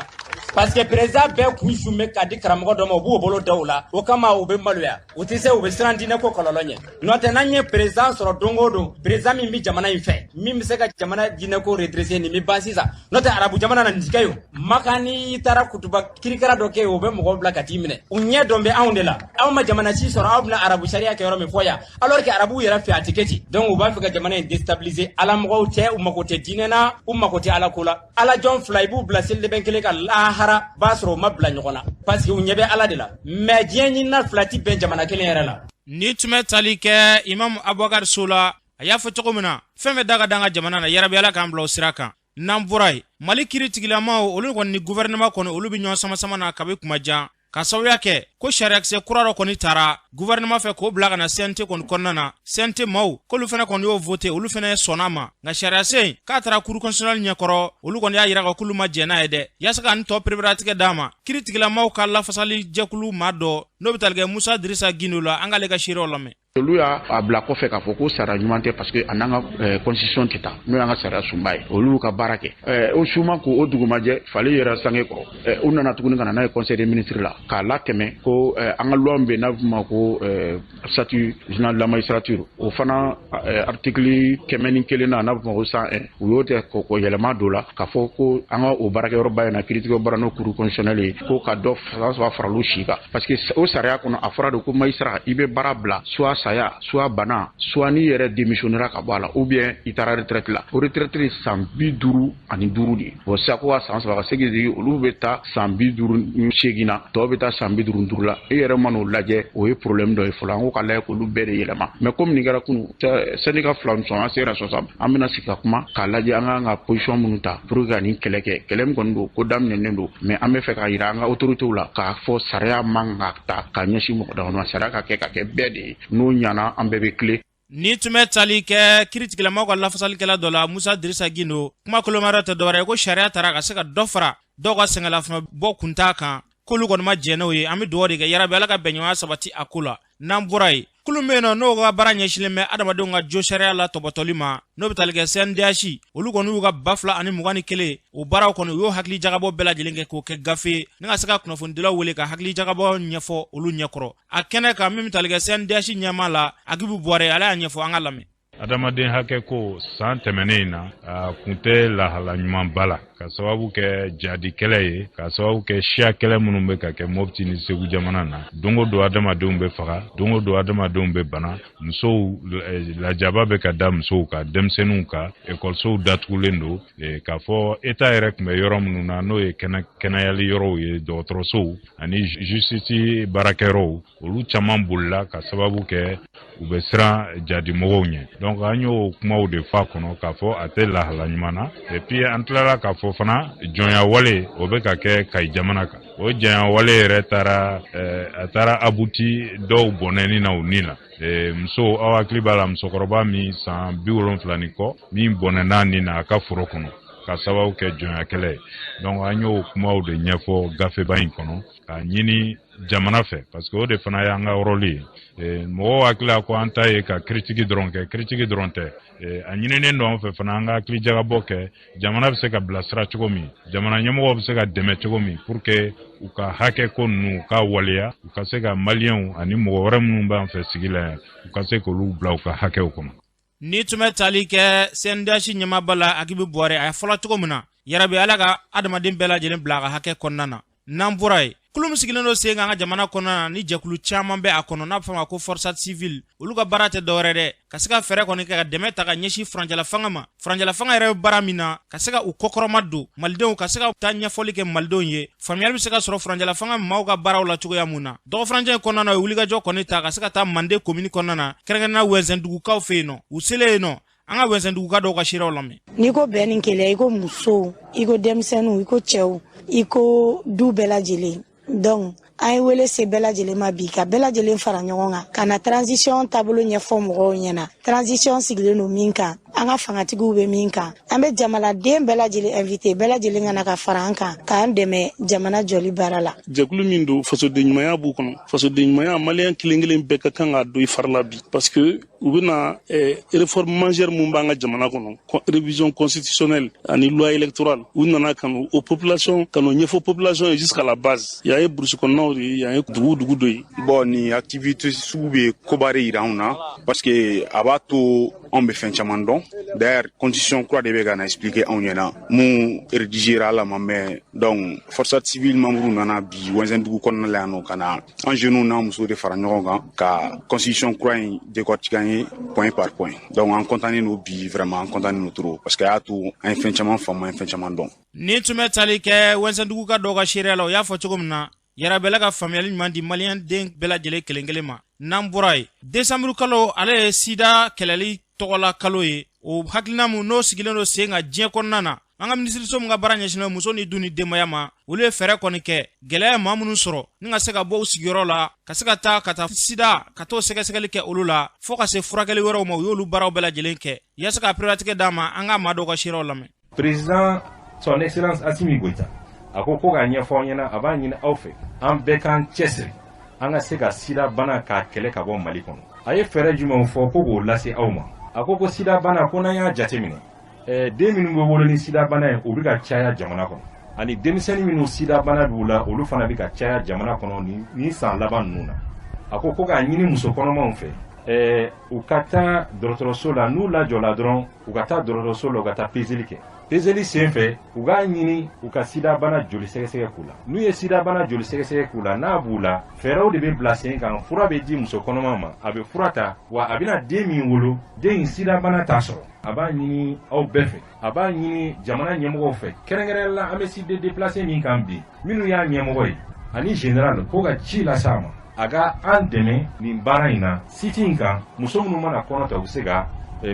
parce que président bɛɛ kun sun bɛ ka di karamɔgɔ dɔ ma, u b'o bolo da o la, o kama u bɛ maloya, u tɛ se, u bɛ siran diinɛ ko kɔlɔlɔ ɲɛ. N'o tɛ, n'an ye président sɔrɔ don o don, président min bɛ jamana in fɛ, min bɛ se ka jamana diinɛ ko redresser, nin bɛ ban sisan. N'o tɛ, arabu jamana na nin ti kɛ yen. Maka, n'i taara kutuba kirikara dɔ kɛ yen, o bɛ mɔgɔw bila ka t'i minɛ. U ɲɛ dɔn bɛ anw de la. Aw ma jamana si sɔrɔ, aw bɛna arabu sariya kɛ yɔrɔ min fɔ yan, alors que arabuw yɛrɛ fɛ a tɛ kɛ ten. Donc u b'a fɛ ka jamana in déstabiliser. Ala mɔgɔw tɛ, u mako tɛ diinɛ na, u mako tɛ ala ko la. Ala jɔn fila, i b'u bila selidɛbɛn kelen ka lahara, b'a sɔrɔ u ma bila ɲɔgɔn na, parce que u ɲɛ bɛ ala de la. Mais diɲɛ ɲinina fila ti bɛn jamana kelen yɛrɛ la. Ni tun bɛ tali kɛ Imam Abubakar So la, a y'a fɔ cogo min na, fɛn bɛɛ da ka d'an ka jamana na, yarabi ala k'an bila o sira kan. N'an bɔra yen, Mali kiiri tigilamaw, olu kɔni ni gouvernement kɔni, olu bɛ ɲɔgɔn sama-sama na kabi kuma jan, ka sababuya kɛ ko sariyakisɛ kura dɔ kɔni taara gouvernement fɛ k'o bila ka na CNT kɔni kɔnɔna na. CNT maaw k'olu fana kɔni y'o voté, olu fana sɔnna ma. Nka sariyasen k'a taara cour constitutionnelle ɲɛkɔrɔ, olu kɔni y'a yira ka k'olu ma jɛn n'a ye dɛ. Yaasa ka nin tɔ pereperelatigɛ d'a ma, kiiri tigilamaw ka lafasali jɛkulu maa dɔ, n'o bɛ tali kɛ Musa Dirisa Gindo la, an k'ale ka seerew lamɛn. Olu y'a bila kɔfɛ k'a fɔ ko sariya ɲuman tɛ, parce que a n'an ka constitution tɛ taa, n'o y'an ka sariya sunba ye. Olu y'u ka baara kɛ, o su ma ko o dugumajɛ fali yɛrɛ sange kɔrɔ. U nana tuguni ka na n'a ye conseil des ministres la k'a latɛmɛ ko an ka loi bɛ yen n'a bɛ f'o ma ko statut général de la magistrature, o fana article 101 na, n'a bɛ f'o ma ko 101, u y'o tɛ k'o yɛlɛma don la k'a fɔ ko an ka o baarakɛyɔrɔba in na, kiiritigɛyɔrɔba n'o cour constitutionnelle ye, ko ka dɔ san 3 fara olu si kan, parce que o sariya kɔnɔ a fɔra de ko magistrat, i bɛ baara bila soit saya, soit bana, soit n'i yɛrɛ démissionnera ka bɔ a la, ou bien i taara retraite la. O retraite ye san 55 de ye. Bon, sisan ko ka san 3 ka segin, olu bɛ taa san 58 na, tɔw bɛ taa san 55 la. E yɛrɛ man'o lajɛ, o ye problème dɔ ye fɔlɔ. An ko ka lajɛ k'olu bɛɛ de yɛlɛma. Mais comme nin kɛra kunun, syndicat fila sɔn an sera responsable, an bɛna sigi ka kuma k'a lajɛ an kan ka position minnu ta pour que ka nin kɛlɛ kɛ. Kɛlɛ min kɔni don, ko daminɛnen don, mais an bɛ fɛ k'a yira an ka autorités la k'a fɔ sariya man ka ta ka ɲɛsin mɔgɔ dama ma, sariya ka kɛ ka kɛ bɛɛ de ye. N'o ɲana, an bɛɛ bɛ tilen. Ni tun bɛ tali kɛ kiiritigilamaw ka lafasalikɛla dɔ la, Musa Dirisa Gindo. Kuma kolomayɔrɔ tɛ dɔwɛrɛ ye ko sariya taara ka se ka dɔ fara dɔw ka sɛgɛnlafiɲɛ bɔ kuntaa kan. K'olu kɔni ma jɛn n'o ye. An bɛ dugawu de kɛ yarabi Ala ka bɛnɲɔgɔnya sabati a ko la. N'an bɔra yen, kulu min bɛ yen nɔ n'o ka baara ɲɛsinlen bɛ adamadenw ka jo sariya la tɔbɔtɔli ma, n'o bɛ tali kɛ CNDH, olu kɔni y'u ka 2021 o baaraw kɔni, u y'o hakili jagabɔ bɛɛ lajɛlen kɛ k'o kɛ gafe ye ni ka se ka kunnafonidilaw wele ka hakili jagabɔ ɲɛfɔ olu ɲɛkɔrɔ a kɛnɛ kan. Min bɛ tali kɛ CNDH ɲɛmaa la, Agibu Buware, ale y'a ɲɛfɔ, an ka lamɛn. Adamaden hakɛ ko, san tɛmɛnen in na, a kun tɛ lahala ɲumanba la, ka sababu kɛ jadi kɛlɛ ye, ka sababu kɛ siya kɛlɛ minnu bɛ ka kɛ Mopti ni Segu jamana na. Don o don adamadenw bɛ faga, don o don adamadenw bɛ bana, musow lajaba bɛ ka da musow kan, denmisɛnninw kan, ekɔlisow datugulen don. K'a fɔ État yɛrɛ tun bɛ yɔrɔ minnu na, n'o ye kɛnɛyali yɔrɔw ye, dɔgɔtɔrɔsow ani justice baarakɛyɔrɔw, olu caman bolila ka sababu kɛ u bɛ siran jadimɔgɔw ɲɛ. Donc an y'o kumaw de fɔ a kɔnɔ k'a fɔ a tɛ lahala ɲuman na. Et puis an tilala k'a fɔ fana, jɔnya wale o bɛ ka kɛ Kayi jamana kan. O jɔnya wale yɛrɛ taara, a taara abouti dɔw bɔnɛni na u ni la. Muso, aw hakili b'a la, musokɔrɔba min san 70 ni kɔ min bɔnɛna ni na a ka foro kɔnɔ ka sababu kɛ jɔnya kɛlɛ ye. Donc an y'o kumaw de ɲɛfɔ gafeba in kɔnɔ k'a ɲini jamana fɛ, parce que o de fana y'an ka rôle ye. Mɔgɔw hakili la ko an ta ye ka critique dɔrɔn kɛ. Critique dɔrɔn tɛ, a ɲininen don an fɛ fana an ka hakili jagabɔ kɛ, jamana bɛ se ka bilasira cogo min, jamana ɲɛmɔgɔw bɛ se ka dɛmɛ cogo min, pour que u ka hakɛ ko ninnu u ka waleya, u ka se ka Maliyɛnw ani mɔgɔ wɛrɛ minnu b'an fɛ sigi la yan, u ka se k'olu bila u ka hakɛw kɔnɔ. Ni tun bɛ tali kɛ CNDH ɲɛmaaba la, Agibu Buware, a ye fɔlɔ cogo min na, yarabi Ala ka adamaden bɛɛ lajɛlen bila a ka hakɛ kɔnɔna na. N'an bɔra yen, kulu min sigilen don sen kan an ka jamana kɔnɔna na, ni jɛkulu caman bɛ a kɔnɔ, n'a bɛ fɔ a ma ko Forçat Civile, olu ka baara tɛ dɔwɛrɛ dɛ, ka se ka fɛɛrɛ kɔni kɛ ka dɛmɛ ta ka ɲɛsin furancɛla fanga ma, furancɛla fanga yɛrɛ bɛ baara min na, ka se ka u kɔkɔrɔma don malidenw, ka se ka taa ɲɛfɔli kɛ malidenw ye, faamuyali bɛ se ka sɔrɔ furancɛla fanga maaw ka baaraw la cogoya mun na. Dɔgɔ furancɛ in kɔnɔna na, u ye wulikajɔ kɔni ta ka se ka taa Mande komini kɔnɔna na, kɛrɛnkɛrɛnnenya Wɛnsɛndugukaw fɛ yen nɔ. U selen yen nɔ, an ka Wɛnsɛnduguka dɔw ka seerew lamɛn. N'i ko bɛn ni kelenya, i ko musow, i ko denmisɛnninw, i ko cɛw, i ko du bɛɛ lajɛlen. Donc an ye wele se bɛɛ lajɛlen ma bi, ka bɛɛ lajɛlen fara ɲɔgɔn kan ka na transition taabolo ɲɛfɔ mɔgɔw ɲɛna, transition sigilen don min kan, an ka fangatigiw bɛ min kan. An bɛ jamanaden bɛɛ lajɛlen invité, bɛɛ lajɛlen ka na ka fara an kan k'an dɛmɛ jamana jɔli baara la. Jɛkulu min don, fasoden ɲumanya b'u kɔnɔ. Fasoden ɲumanya, Maliyɛn kelen kelen bɛɛ ka kan k'a don i fari la bi, parce que u bɛna réforme majeure mun b'an ka jamana kɔnɔ, révision constitutionnelle ani loi électorale, u nana ka o population ka n'o ɲɛfɔ population ye jusqu'à la base. Yan ye brousse kɔnɔnaw de ye, yan ye dugu dugu dɔ ye. Bon, nin activité sugu bɛ koba de yira anw na, parce que a b'a to anw bɛ fɛn caman dɔn. D'ailleurs, constitution kura de bɛ ka na expliquer anw ɲɛna, mun rédigera la ma mɛn. Donc Forçat Civile membre nana bi Wɛnzɛndugu kɔnɔna la yan nɔ, ka na an jeunes n'an musow de fara ɲɔgɔn kan ka constitution kura in décortiquer an ye point par point. Donc an content don bi, vraiment an content don trop, parce que a y'a to an ye fɛn caman faamu, an ye fɛn caman dɔn. Ni tun bɛ tali kɛ Wɛnsɛndugu ka dɔw ka seereya la, o y'a fɔ cogo min na, yarabɛla ka faamuyali ɲuman di Maliyɛn den bɛɛ lajɛlen kelen kelen ma. N'an bɔra yen, desanburu kalo, ale ye sida kɛlɛli tɔgɔla kalo ye. O hakilina mun n'o sigilen don sen kan diɲɛ kɔnɔna na, an ka minisiriso min ka baara ɲɛsinnen bɛ muso ni du ni denbaya ma, olu ye fɛɛrɛ kɔni kɛ, gɛlɛya ye maa minnu sɔrɔ ni ka se ka bɔ u sigiyɔrɔ la ka se ka taa ka taa sida ka t'o sɛgɛsɛgɛli kɛ olu la, fɔɔ ka se furakɛli wɛrɛw ma. U y'olu baaraw bɛɛ lajɛlen kɛ yaasa ka pereperelatigɛ d'a ma. An ka maa dɔw ka seerew lamɛn. Président, Son Excellence Assimi Goïta, a ko ko k'a ɲɛfɔ aw ɲɛna, a b'a ɲini aw fɛ, an bɛɛ k'an cɛsiri, an ka se ka sida bana k'a kɛlɛ ka bɔ Mali kɔnɔ. A ye fɛɛrɛ jumɛnw fɔ ko k'o lase aw ma? A ko ko sida bana, ko n'an y'a jateminɛ, den minnu bɛ wolo ni sida bana ye, o bɛ ka caya jamana kɔnɔ, ani denmisɛnnin minnu sida bana b'u la, olu fana bɛ ka caya jamana kɔnɔ nin san laban ninnu na. A ko ko k'a ɲini muso kɔnɔmaw fɛ, u ka taa dɔgɔtɔrɔso la. N'u lajɔla dɔrɔn, u ka taa dɔgɔtɔrɔso la, u ka taa peseli kɛ. Peseli sen fɛ, u k'a ɲini u ka sidabana joli sɛgɛsɛgɛ k'u la. N'u ye sidabana joli sɛgɛsɛgɛ k'u la, n'a b'u la, fɛɛrɛw de bɛ bila sen kan, fura bɛ di muso kɔnɔma ma, a bɛ fura ta, wa a bɛna den min wolo, den in sidabana t'a sɔrɔ. A b'a ɲini aw bɛɛ fɛ, a b'a ɲini jamana ɲɛmɔgɔw fɛ, kɛrɛnkɛrɛnnenya la an bɛ site déplacé min kan bi, minnu y'a ɲɛmɔgɔ ye ani général, ko ka ci lase a ma, a ka an dɛmɛ nin baara in na site in kan, muso minnu mana kɔnɔ ta, u bɛ se ka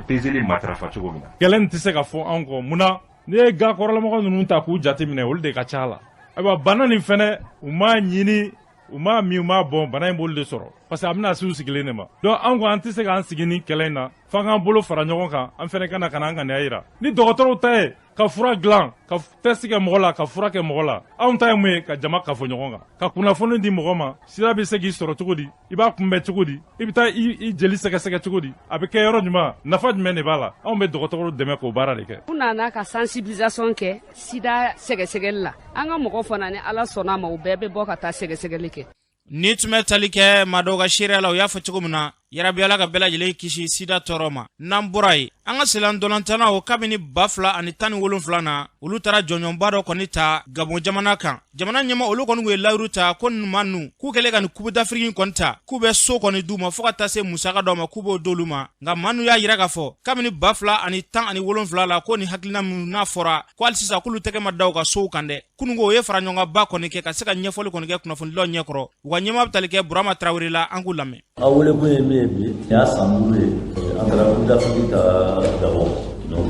peseli matarafa cogo min na. Kɛlɛ nin tɛ se ka fɔ anw kɔ. Mun na? N'i ye gakɔrɔlamɔgɔ ninnu ta k'u jateminɛ, olu de ka ca la. Ayiwa, bana nin fɛnɛ, u m'a ɲini, u m'a min, u m'a bɔn, bana in b'olu de sɔrɔ, parce que a bɛna se u sigilen de ma. Donc an ko an tɛ se k'an sigi ni kɛlɛ in na, f'an k'an bolo fara ɲɔgɔn kan, an fɛnɛ ka na ka na an ŋaniya yira ni dɔgɔtɔrɔw ta ye. Ka fura dilan, ka test kɛ mɔgɔ la, ka fura kɛ mɔgɔ la. Anw ta ye mun ye? Ka jama kafo ɲɔgɔn kan, ka kunnafoni di mɔgɔ ma. Sida bɛ se k'i sɔrɔ cogo di? I b'a kunbɛn cogo di? I bɛ taa i jeli sɛgɛsɛgɛ cogo di? A bɛ kɛ yɔrɔ jumɛn? Nafa jumɛn de b'a la? Anw bɛ dɔgɔtɔrɔw dɛmɛ k'o baara de kɛ. U nana ka sensibilisation kɛ sida sɛgɛsɛgɛli la. An ka mɔgɔ fana, ni Ala sɔnna a ma, u bɛɛ bɛ bɔ ka taa sɛgɛsɛgɛli kɛ. Ni tun bɛ tali kɛ maa dɔw ka seereya la, u y'a fɔ cogo min na, yarabi Ala ka bɛɛ lajɛlen kisi sida tɔɔrɔ ma. N'an bɔra yen, an ka senna ntolatannaw, kabini 2017 na, olu taara jɔnjɔnba dɔ kɔni ta Gabon jamana kan. Jamana ɲɛma olu kɔni ye layiru ta ko maa ninnu k'u kɛlen ka nin Coupe d'Afrique kɔni ta, k'u bɛ so kɔni d'u ma, fo ka taa se musaka dɔw ma, k'u b'o d'olu ma. Nka maa ninnu y'a yira k'a fɔ kabini 2017 la, ko nin hakilina min n'a fɔra, ko hali sisan k'olu tɛgɛ ma da u ka sow kan dɛ. Kununko, o ye fara ɲɔgɔnkanba kɔni kɛ ka se ka ɲɛfɔli kɔni kɛ kunnafonidilaw ɲɛkɔrɔ. U ka ɲɛmaa bɛ tali kɛ Burama Tarawele la, an k'u lamɛn. Aw wele kun ye min ye bi, nin y'a san 5 ye an taara Coupe d'Afrique ta Gabon. Donc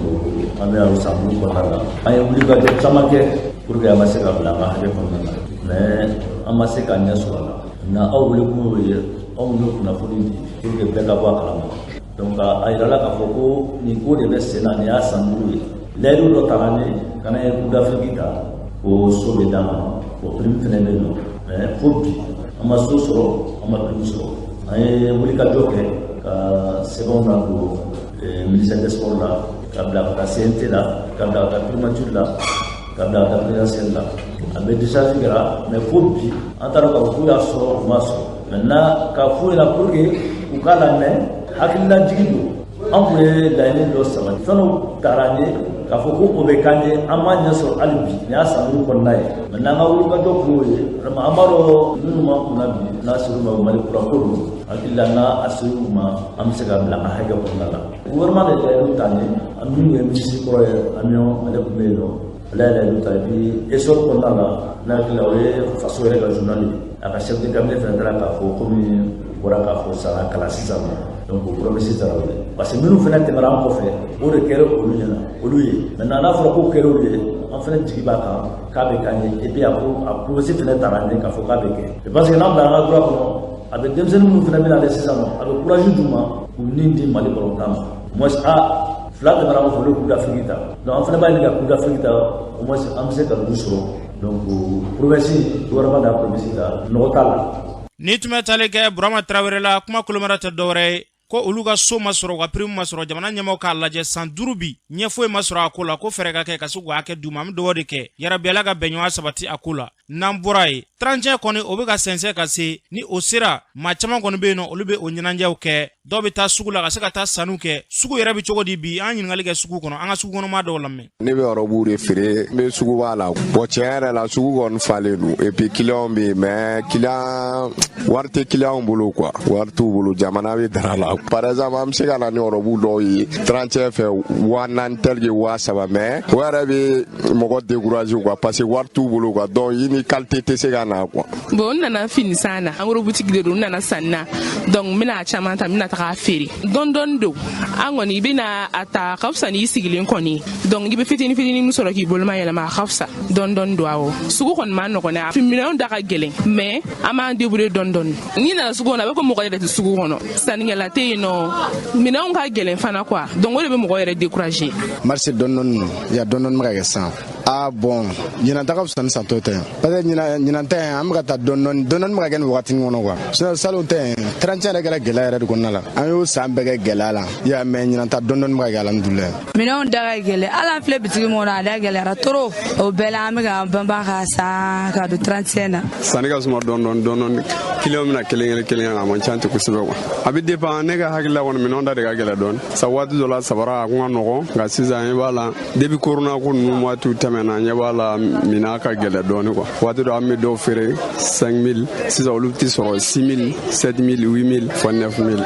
an bɛ o san 5 kɔnɔna la, an ye wulikajɔ caman kɛ pour que an ka se ka bila an ka hakɛ kɔnɔna la, mais an ma se ka ɲɛ sɔrɔ a la. Na aw wele kun y'o ye, anw bɛ kunnafoni di pour que bɛɛ ka bɔ a kalama. Donc a yirala k'a fɔ ko nin ko de bɛ sen na, nin y'a san 5 ye. Layidu dɔ tara an ye kana ye Coupe d'Afrique ta, ko so bɛ d'an ma, o prime fɛnɛ bɛ yen nɔ, mais fo bi an ma so sɔrɔ, an ma prime sɔrɔ. An ye wulikajɔ kɛ ka sɛbɛnw ladon ministère des sports la, ka bila ka taa CNT la, ka bila ka taa primature la, ka bila ka taa présidentielle la. A bɛ décharge kɛra, mais fo bi an t'a dɔn k'a fɔ k'u y'a sɔrɔ, u m'a sɔrɔ. Maintenant k'a f'u ɲɛna pour que u k'a lamɛn, hakililajigin don. An tun ye laɲini dɔ sabati, fɛn dɔ taara an ye k'a fɔ ko o bɛ k'an ye, an m'a ɲɛ sɔrɔ hali bi. Nin y'a san 5 kɔnɔna ye. Maintenant an ka wulikajɔ kun y'o ye. Vraiment an b'a dɔn minnu b'an kunna bi, n'a ser'u ma, Mali kura ko don. Hakili la, n'a a ser'u ma, an bɛ se ka bila an ka hakɛ kɔnɔna la. Gouvernement de layidu ta an ye, min ye minisiri kɔrɔ ye, Amion, ale tun bɛ yen nɔ, ale ye layidu ta. Et puis essor kɔnɔna la, ne hakili la, o ye faso yɛrɛ ka journal ye, a ka chef de cabinet fana taara k'a fɔ komi u bɔra k'a fɔ sara kalan sisan nɔ. Donc o promesse taara o ye, parce que minnu fana tɛmɛra an kɔfɛ, o de kɛra olu ɲɛna, olu ye. Maintenant n'a fɔra k'o kɛra olu ye, an fana jigi b'a kan k'a bɛ k'an ye. Et puis a ko a promesse fana taara an ye k'a fɔ k'a bɛ kɛ, parce que n'an bila an ka droit kɔnɔ, a bɛ denmisɛnnin minnu fana bɛ nalen sisan nɔ, a bɛ courage d'u ma k'u ni di Mali balontan ma. Au moins a fila tɛmɛra an kɔfɛ, olu ye Coupe d'Afrique ta. Donc an fana b'a ɲini ka Coupe d'Afrique ta, au moins an bɛ se ka du sɔrɔ. Donc promesse, gouvernement de y'a promesse ta, nɔgɔ t'a la. Ni tun bɛ tali kɛ Burama Tarawele la, kuma kolomara tɛ dɔwɛrɛ ye ko olu ka so ma sɔrɔ, u ka prime ma sɔrɔ. Jamana ɲɛmaw k'a lajɛ, san 5 bi, ɲɛ foyi ma sɔrɔ a ko la, ko fɛɛrɛ ka kɛ ka se k'u hakɛ d'u ma. An bɛ dugawu de kɛ, yarabi Ala ka bɛnɲɔgɔnya sabati a ko la. N'an bɔra yen, 31 kɔni, o bɛ ka sɛnsɛn ka se. Ni o sera, maa caman kɔni bɛ yen nɔ, olu bɛ o ɲɛnajɛw kɛ. Dɔw bɛ taa sugu la ka se ka taa sanniw kɛ. Sugu yɛrɛ bɛ cogo di bi? An ɲininkali kɛ sugu kɔnɔ, an ka sugu kɔnɔmaa dɔw lamɛn. Ne bɛ robe de feere, n bɛ suguba la. Bon, tiɲɛ yɛrɛ la, sugu kɔni falen don, et puis clients bɛ yen, mais client wari tɛ clients bolo quoi, wari t'u bolo, jamana bɛ dara la. Par exemple, an bɛ se ka na ni robe dɔw ye 31 fɛ, 4000 tel que 3000, mais o yɛrɛ bɛ mɔgɔ décourager quoi, parce que wari t'u bolo quoi. Donc i ni qualité tɛ se ka na quoi. Bon, n nana fini san na, en gros boutique de don, n nana sanni na. Donc n bɛna a caman ta, n bɛna taga a feere dɔɔni dɔɔni. Don an kɔni, i bɛna a ta, a ka fisa n'i sigilen kɔni. Donc i bɛ fitinin fitinin min sɔrɔ k'i boloma yɛlɛma, a ka fisa dɔɔni dɔɔni don. Awɔ, sugu kɔni ma nɔgɔn dɛ, minɛnw da ka gɛlɛn, mais an b'an débrouiller dɔɔni dɔɔni. N'i nana sugu kɔnɔ, a bɛ ko mɔgɔ yɛrɛ tɛ sugu kɔnɔ, sannikɛla tɛ yen nɔ, minɛnw ka gɛlɛn fana quoi. Donc o de bɛ mɔgɔ yɛrɛ décourager. Marché dɔɔni dɔɔni don ya, dɔɔni dɔɔni bɛ ka kɛ sisan. Ah bon, ɲinan ta ka fisa ni san tɔw ta ye, parce que ɲinan ta in, an bɛ ka taa dɔɔni dɔɔni dɔɔni dɔɔni bɛ ka kɛ nin wagati kɔnɔ quoi. Sinon salon ta in, 31 yɛrɛ kɛra gɛlɛya yɛrɛ de kɔnɔna la, an y'o san bɛɛ kɛ gɛlɛya la ya, mais ɲinan ta dɔɔni dɔɔni bɛ ka kɛ, alhamdulilayi. Minɛnw da ka gɛlɛn, hali an filɛ bitigi min kɔnɔ, a da gɛlɛyara trop. O bɛɛ la, an bɛ ka banban ka san ka don 31 na. Sanni ka suma dɔɔni dɔɔni dɔɔni dɔɔni, client bɛna kelen kelen kelen, a man ca ten kosɛbɛ quoi. A bɛ dépend, ne ka hakili la kɔni, minɛnw da de ka gɛlɛn dɔɔni. Sa waati dɔ la, sabara a kun ka nɔgɔn, nka sisan i b'a la, depuis corona ko ninnu waatiw tɛmɛna, ɲɛ b'a la, minɛn ka gɛlɛn dɔɔni quoi. Waati dɔ an bɛ dɔw feere 5000, sisan olu tɛ sɔrɔ 6000, 7000, 8000 fo 9000,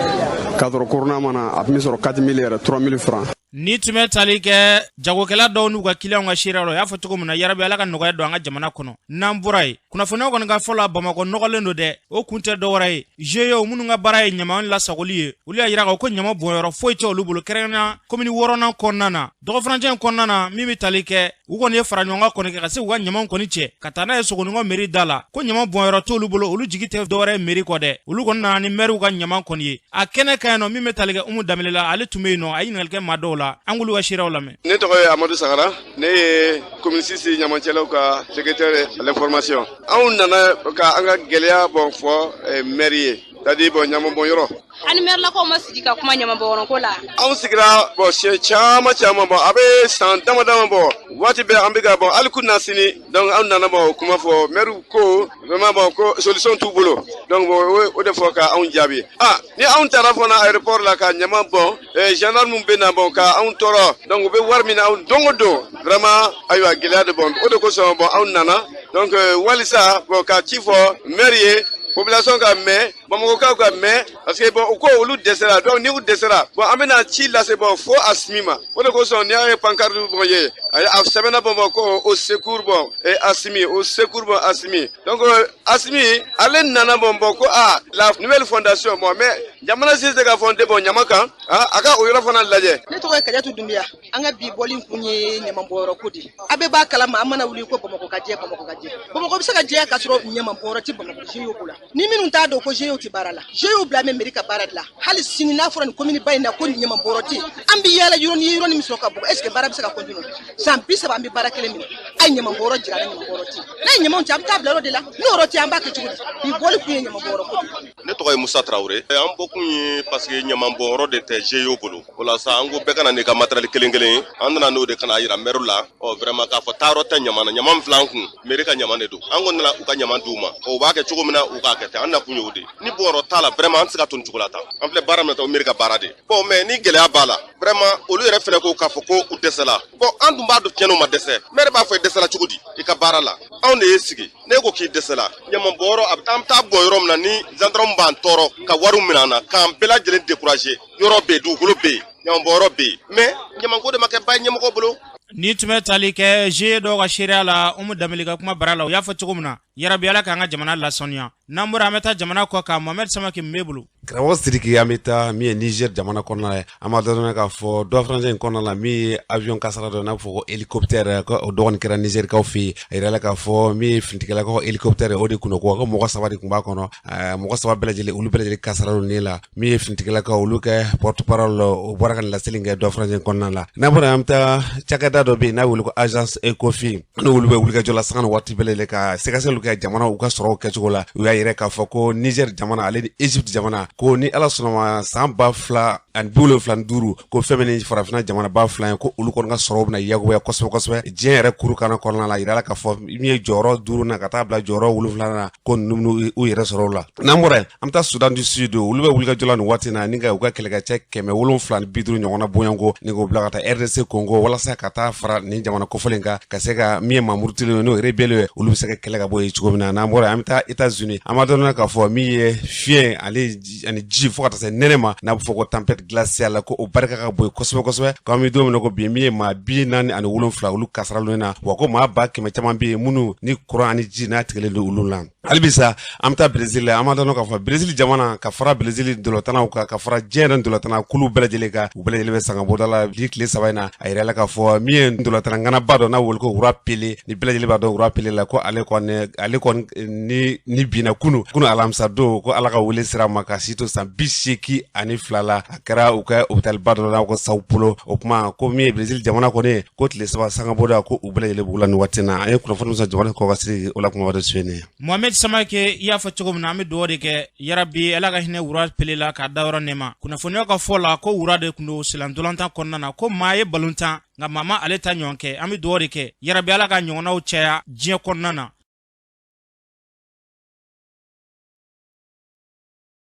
k'a sɔrɔ corona mana a tun bɛ sɔrɔ 4000 yɛrɛ, 3000 francs. Ni tun bɛ tali kɛ jagokɛla dɔw n'u ka kiliyanw ka seereya la, u y'a fɔ cogo min na, yarabi Ala ka nɔgɔya don an ka jamana kɔnɔ. N'an bɔra yen, kunnafoniyaw kɔni ka fɔ la, Bamakɔ nɔgɔlen don dɛ. O kun tɛ dɔwɛrɛ ye, GIE minnu ka baara ye ɲama lasagoli ye, olu y'a yira ko ɲama bɔnyɔrɔ foyi tɛ olu bolo, kɛrɛnkɛrɛnnenya komini 6nan kɔnɔna na. Dɔgɔfurancɛ in kɔnɔna na, min bɛ tali kɛ, u kɔni ye fara ɲɔgɔn kan kɔni kɛ ka se k'u ka ɲamaw kɔni cɛ ka taa n'a ye Sogonikɔ mairie da la, ko ɲama bɔnyɔrɔ t'olu bolo, olu jigi tɛ dɔwɛrɛ ye mairie kɔ dɛ. Olu kɔni nana ni maires ka ɲama kɔni ye a kɛnɛ kan yen nɔ. Min bɛ tali kɛ Umu Danbele la, ale tun bɛ yen nɔ, a ye ɲininkali kɛ maa dɔw la. la. An k'olu ka seereyaw lamɛn. Ne tɔgɔ ye Amadu Sagara, ne ye commune 6 ɲamacɛlaw ka secrétaire à l'information. Anw nana ka an ka gɛlɛya bɔn fɔ maire ye, c'est-à-dire bɔn ɲamanbɔnyɔrɔ. An ni maire lakaw ma sigi ka kuma ɲamanbɔnyɔrɔ ko la. Anw sigira bɔn siɲɛ caman caman, bɔn a bɛ san dama dama bɔ, waati bɛɛ an bɛ ka bɔn hali kunna sini. Donc anw nana bɔn o kuma fɔ maire ko vraiment bɔn ko solution t'u bolo. Donc bɔn o de fɔ ka anw jaabi. Ah, ni anw taara fana aéroport la ka ɲaman bɔn, gendarme bɛ na bɔn ka anw tɔɔrɔ. Donc u bɛ wari min na anw don o don, vraiment ayiwa gɛlɛya de bɔn o de kosɔn bɔn anw nana donc walisa bɔn ka ci fɔ maire ye, population ka mɛn, bamakɔkaw ka mɛn, parce que bon u ko olu dɛsɛra. Donc ni u dɛsɛra, bon an bɛna ci lase bɔn fo Asimi ma. O de kosɔn n'i y'a ye pancarte bɔn ye, a sɛbɛnna bɔn ko au secours bɔn Asimi, au secours bɔn Asimi. Donc Asimi ale nana bɔn ko ah la nouvelle fondation bon, mais jamana si tɛ ka fɔ n tɛ bɔn ɲama kan, a ka o yɔrɔ fana lajɛ. Ne tɔgɔ ye Kajatu Dunbiya. An ka bi bɔli kun ye ɲamanbɔnyɔrɔ ko de ye. A bɛɛ b'a kalama, an mana wuli ko Bamakɔ ka jɛ, Bamakɔ ka jɛ. Bamakɔ bɛ se ka jɛya k'a sɔrɔ ɲamanbɔnyɔrɔ tɛ Bamakɔ GIE ko la. Ni minnu t'a dɔn ko GIE tɛ baara la, GIE bila bɛ mairie ka baara de la. Hali sini n'a fɔra nin commune ba in na ko ɲamanbɔnyɔrɔ tɛ yen, an bɛ yaala yɔrɔ ni ye yɔrɔ min sɔrɔ ka bɔ, est ce que baara bɛ se ka continuer? San 30 an bɛ baara kelen min na, a ye ɲamanbɔnyɔrɔ jira an na, ɲamanbɔnyɔrɔ tɛ yen. N'a ye ɲamanw cɛ, an bɛ taa bila yɔrɔ de la. N'o yɔrɔ tɛ yen, an b'a kɛ cogo di? Bi bɔli kun ye ɲamanbɔnyɔrɔ ko de ye. Ne tɔgɔ ye Musa Tarawele. An bɔkun ye parce que ɲamanbɔnyɔrɔ de tɛ GIE bolo. O la sa, an ko bɛɛ ka na n'i ka matériel kelen kelen ye. An nana n'o de ka na yira maire la. Ɔ vraiment k'a fɔ taayɔrɔ tɛ ɲaman na, ɲaman min filɛ an kun, mairie ka ɲaman de don. An ko nana u ka ɲaman d'u ma. O b'a kɛ cogo min na, u k'a kɛ ten. An nakun y'o de ye. Ni bɔnyɔrɔ t'a la, vraiment an tɛ se ka to nin cogo la tan. An filɛ baara min na tan, o mairie ka baara de ye. Bon, mais ni gɛlɛya b'a la, vraiment olu yɛrɛ fɛnɛ ko k'a fɔ ko u dɛsɛla. Bon, an dun b'a dɔn tiɲɛna u ma dɛsɛ. Maire b'a fɔ i dɛsɛla cogo di i ka baara la? Anw de ye sigi. Ne ko k'i dɛsɛla. Ɲamanbɔnyɔrɔ a bɛ taa, an bɛ taa bɔn yɔrɔ min na ni gendarme b'an tɔɔrɔ ka wariw minɛ an na, k'an bɛɛ lajɛlen décourager. Yɔrɔ bɛ yen, dugukolo bɛ yen, ɲamanbɔnyɔrɔ bɛ yen, mais ɲamanko de ma kɛ ba ye ɲɛmɔgɔ bolo. Ni tun bɛ tali kɛ GIE dɔw ka seereya la, Umu Danbele ka kuma bara la, u y'a fɔ cogo min na, yarabi Ala k'an ka jamana lasɔnniya. N'an bɔra, an bɛ taa jamana kɔ kan. Mohamed Samake min b'e bolo. Karamɔgɔ Sidiki, an bɛ taa min ye Niger jamana kɔnɔna ye. An b'a dɔn k'a fɔ dɔ furancɛ in kɔnɔna la, min ye avion kasara dɔ n'a bɛ fɔ ko hélicoptère, ko o dɔgɔnin kɛra Nizerikaw fɛ yen. A yirala k'a fɔ min ye finitigilakaw hélicoptère, o de kun don, ko mɔgɔ 3 de tun b'a kɔnɔ. Mɔgɔ 3 bɛɛ lajɛlen, olu bɛɛ lajɛlen kasara don ne la. Min ye finitigilakaw olu kɛ porte parole, o bɔra ka laseli kɛ dɔ furancɛ in kɔnɔna la. N'an bɔra, an bɛ taa cakɛda dɔ bɛ yen n'a wele ko agence Ecofin, n'olu bɛ wulikajɔ la sanga ni waati bɛɛ lajɛlen ka sɛgɛsɛgɛliw kɛ jamana u ka sɔrɔw kɛcogo la. U y'a yɛrɛ k'a fɔ ko Niger jamana ale ni Egypte jamana, ko ni Ala sɔnna ma, san 2075, ko fɛn min ni farafinna jamana ba fila ye, ko olu kɔni ka sɔrɔw bɛna yakubaya kosɛbɛ kosɛbɛ diɲɛ yɛrɛ kuru kana kɔnɔna la. Yirala k'a fɔ min ye jɔyɔrɔ 5 na ka taa bila jɔyɔrɔ 7 na, ko ninnu u yɛrɛ sɔrɔ o la. N'an bɔra yen, an bɛ taa Sudan du Sud. Olu bɛ wulikajɔ la nin waati na ni ka u ka kɛlɛkɛcɛ 750 ɲɔgɔnna bɔɲɔgɔnko ni k'o bila ka taa RDC Congo, walasa ka taa fara nin jamana kofɔlen kan, ka se ka min ye mamurutilen ye, n'o ye rebelle ye, olu bɛ se ka kɛlɛ ka bɔ yen cogo min na. N'an bɔra yen, an bɛ taa États-Unis. An b'a dɔn k'a fɔ min ye fiɲɛ ale ani ji fo ka taa se nɛnɛ ma, n'a bɛ fɔ ko tempête glaciale, ko o barika ka bon kosɛbɛ kosɛbɛ. K'an bɛ don min na ko bi, min ye maa 47 olu kasaralen na, wa ko maa 100 000 caman bɛ yen minnu ni courant ani ji n'a tigɛlen don olu la. Halibisa an bɛ taa Brésil la. An b'a dɔn k'a fɔ Brésil jamana, ka fara Brésil ndolantanaw kan, ka fara diɲɛ yɛrɛ ndolantana kulu bɛɛ lajɛlen kan, u bɛɛ lajɛlen bɛ sangabɔda la bi tile 3 in na. A yirala k'a fɔ min ye ndolantana ŋanaba dɔ n'a wele ko Roi Pelé, ni bɛɛ lajɛlen b'a dɔn Roi Pelé la, ko ale kɔni ni binna kunu alamisa don, ko Ala ka wele sira ma ka si to san 82 la. A kɛra u ka hôpital ba dɔ la ko Sao Paulo. O kuma ko min ye Brésil jamana kɔni, ko tile 3 sangabɔda, ko u bɛɛ lajɛlen b'u la nin waati in na. An ye kunnafoni min sɔrɔ jamana kɔ kan sigi o la, kuma wɛrɛ suyɛn. Mohamed Samake, i y'a fɔ cogo min na, an bɛ dugawu de kɛ, yarabi Ala ka hinɛ Roi Pelé la k'a da yɔrɔ nɛma. Kunnafoniyaw ka fɔ la, ko Roi de tun don silantolantan kɔnɔna na, ko maa ye balontan nka maa ma ale ta ɲɔgɔn kɛ. An bɛ dugawu de kɛ, yarabi Ala ka ɲɔgɔnnaw caya diɲɛ kɔnɔna na.